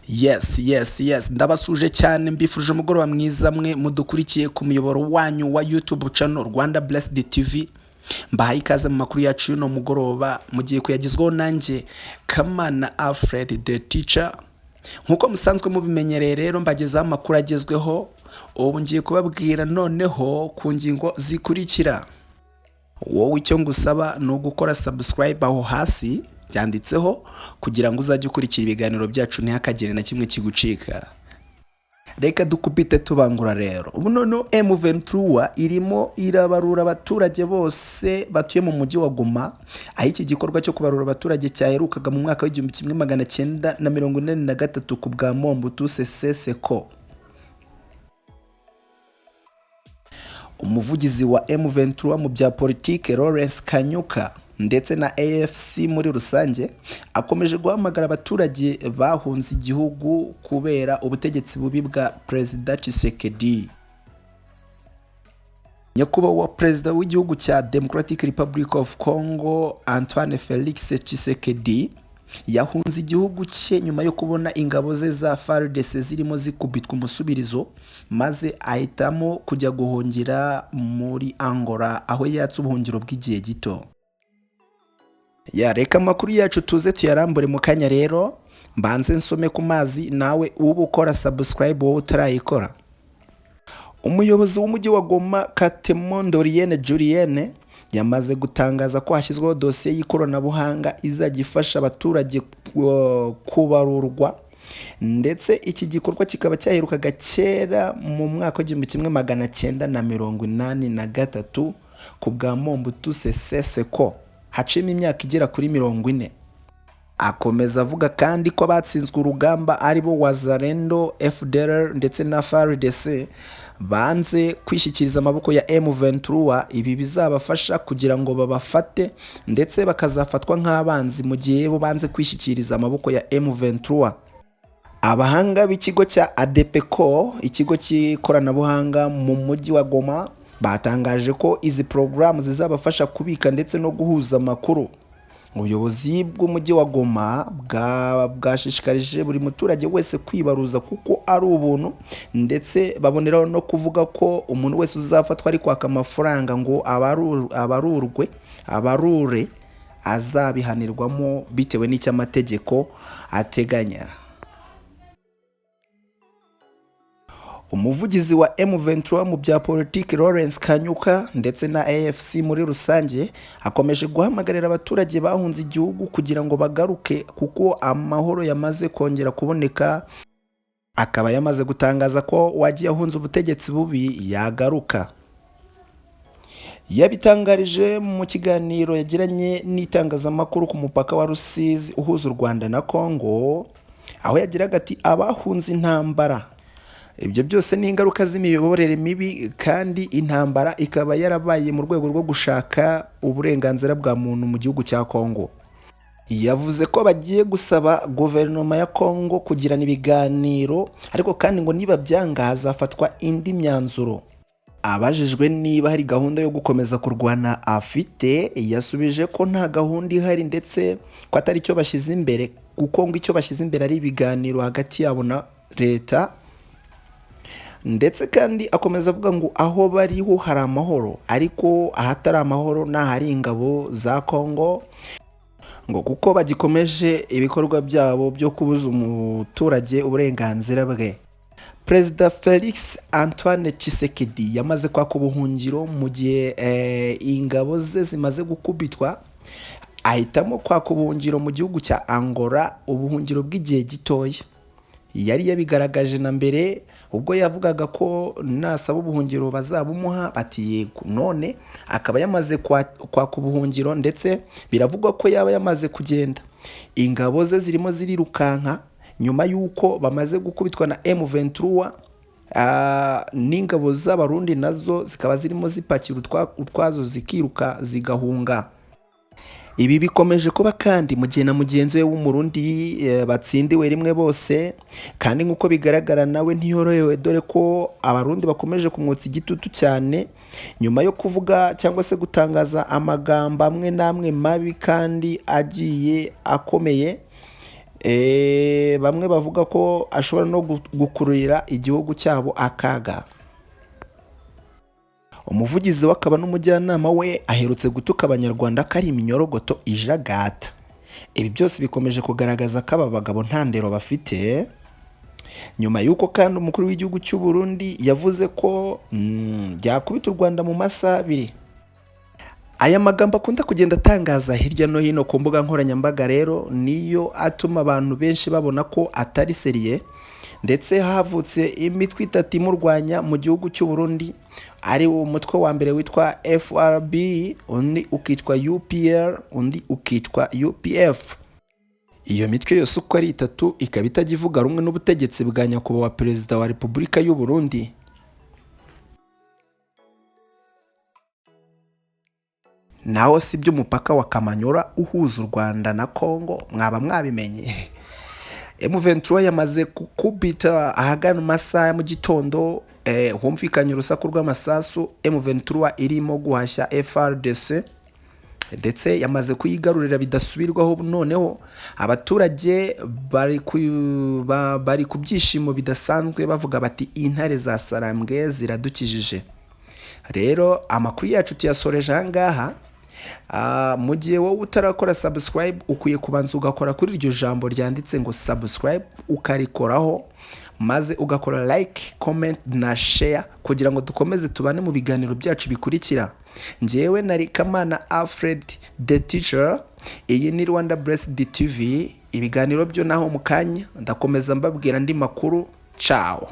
Yes, ndabasuje cyane, mbifurije umugoroba mwiza mwe mudukurikiye ku muyoboro wanyu wa YouTube channel Rwanda Blessed TV. Mbahaye ikaze mu makuru yacu y'uno mugoroba, mugiye kuyagezwaho nanjye Kamana Alfred the Teacher. Nk'uko musanzwe mubimenyereye rero, mbagezaho amakuru agezweho. Ubu ngiye kubabwira noneho ku ngingo zikurikira. Wowe icyo ngusaba ni ugukora subscribe aho hasi byanditseho, kugira ngo uzajye ukurikira ibiganiro byacu ntihakagire na kimwe kigucika. Reka dukubite tubangura rero. Ubu noneho M23 irimo irabarura abaturage bose batuye mu mujyi wa Goma, aho iki gikorwa cyo kubarura abaturage cyaherukaga mu mwaka w'1983 ku bwa Mobutu Sese Seko. Umuvugizi wa M23 mu bya politike Lawrence Kanyuka ndetse na AFC muri rusange akomeje guhamagara abaturage bahunze igihugu kubera ubutegetsi bubi bwa Perezida Tshisekedi. Nyakubahwa Perezida w'igihugu cya Democratic Republic of Congo Antoine Felix Tshisekedi yahunze igihugu cye nyuma yo kubona ingabo ze za FARDC zirimo zikubitwa umusubirizo, maze ahitamo kujya guhungira muri Angola aho yatse ubuhungiro bw'igihe gito. Ya, reka amakuru yacu tuze tuyarambure mu kanya. Rero mbanze nsome ku mazi, nawe uba ukora subscribe wowe utarayikora. Umuyobozi w'umujyi wa Goma Katemo Ndoriene Julienne yamaze gutangaza ko hashyizweho dosiye y'ikoranabuhanga izajya ifasha abaturage kubarurwa, ndetse iki gikorwa kikaba cyaherukaga kera mu mwaka w'1983 ku bwa Mobutu Sese Seko, haciyemo imyaka igera kuri 40. Akomeza avuga kandi ko abatsinzwe urugamba ari bo Wazalendo, FDLR ndetse na FARDC banze kwishyikiriza amaboko ya M23. Ibi bizabafasha kugira ngo babafate ndetse bakazafatwa nk'abanzi mu gihe bo banze kwishyikiriza amaboko ya M23. Abahanga b'ikigo cya ADEPECO, ikigo cy'ikoranabuhanga mu mujyi wa Goma, batangaje ko izi porogaramu zizabafasha kubika ndetse no guhuza amakuru. Ubuyobozi bw'umujyi wa Goma bwashishikarije buri muturage wese kwibaruza kuko ari ubuntu, ndetse baboneraho no kuvuga ko umuntu wese uzafatwa ari kwaka amafaranga ngo abarurwe abarure azabihanirwamo bitewe n'icyo amategeko ateganya. Umuvugizi wa M23 mu bya politiki Lawrence Kanyuka ndetse na AFC muri rusange akomeje guhamagarira abaturage bahunze igihugu kugira ngo bagaruke kuko amahoro yamaze kongera kuboneka, akaba yamaze gutangaza ko uwagiye ahunze ubutegetsi bubi yagaruka. Yabitangarije mu kiganiro yagiranye n'itangazamakuru ku mupaka wa Rusizi uhuza u Rwanda na Congo, aho yagiraga ati: abahunze intambara, ibyo byose ni ingaruka z'imiyoborere mibi, kandi intambara ikaba yarabaye mu rwego rwo gushaka uburenganzira bwa muntu mu gihugu cya Congo. Yavuze ko bagiye gusaba guverinoma ya Congo kugirana ibiganiro, ariko kandi ngo niba byanga hazafatwa indi myanzuro. Abajijwe niba hari gahunda yo gukomeza kurwana afite, yasubije ko nta gahunda ihari ndetse ko atari cyo bashyize imbere, kuko ngo icyo bashyize imbere ari ibiganiro hagati yabo na leta. Ndetse kandi akomeza avuga ngo aho bariho hari amahoro, ariko ahatari amahoro ni ahari ingabo za Congo, ngo kuko bagikomeje ibikorwa byabo byo kubuza umuturage uburenganzira bwe. Perezida Felix Antoine Tshisekedi yamaze kwaka ubuhungiro mu gihe ingabo ze zimaze gukubitwa, ahitamo kwaka ubuhungiro mu gihugu cya Angola, ubuhungiro bw'igihe gitoya. Yari yabigaragaje na mbere ubwo yavugaga ko nasaba ubuhungiro bazabumuha, bati yego. None akaba yamaze kwaka ubuhungiro, ndetse biravugwa ko yaba yamaze kugenda. Ingabo ze zirimo zirirukanka nyuma y'uko bamaze gukubitwa na M23, n'ingabo z'Abarundi nazo zikaba zirimo zipakira utwazo zikiruka zigahunga. Ibi bikomeje kuba kandi mu gihe na mugenzi we w'Umurundi batsindiwe rimwe bose, kandi nk'uko bigaragara nawe ntiyorohewe, dore ko Abarundi bakomeje kumwotsa igitutu cyane nyuma yo kuvuga cyangwa se gutangaza amagambo amwe n'amwe mabi kandi agiye akomeye. Bamwe bavuga ko ashobora no gukururira igihugu cyabo akaga. Umuvugizi we akaba n'umujyanama we aherutse gutuka Abanyarwanda ko ari iminyorogoto ijagata. Ibi byose bikomeje kugaragaza ko aba bagabo nta ndero bafite. Nyuma y'uko kandi umukuru w'igihugu cy'u Burundi yavuze ko yakubita u Rwanda mu masaha 2. Aya magambo akunda kugenda atangaza hirya no hino ku mbuga nkoranyambaga rero niyo atuma abantu benshi babona ko atari sérieux. Ndetse havutse imitwe itatu imurwanya mu gihugu cy'u Burundi, ari umutwe wa mbere witwa FRB, undi ukitwa UPR, undi ukitwa UPF. Iyo mitwe yose uko ari itatu ikaba itajya ivuga rumwe n'ubutegetsi bwa nyakubahwa Perezida wa Repubulika y'u Burundi. Naho si iby'umupaka wa Kamanyola uhuza u Rwanda na Congo mwaba mwabimenye? M23 yamaze gukubita ahagana mu masaha ya mu gitondo, humvikanye urusaku rw'amasasu. M23 irimo guhashya FARDC ndetse yamaze kuyigarurira bidasubirwaho. Noneho abaturage bari ku byishimo bidasanzwe, bavuga bati intare za Sarambwe ziradukijije. Rero amakuru yacu tuyasoreje aha ngaha. Mu gihe wowe utarakora subscribe, ukwiye kubanza ugakora kuri iryo jambo ryanditse ngo subscribe, ukarikoraho maze ugakora like, comment na share kugira ngo dukomeze tubane mu biganiro byacu bikurikira. Njyewe nari Kamana Alfred the Teacher, iyi ni Rwanda Blessed TV. Ibiganiro byo naho mu kanya ndakomeza mbabwira andi makuru. Ciao.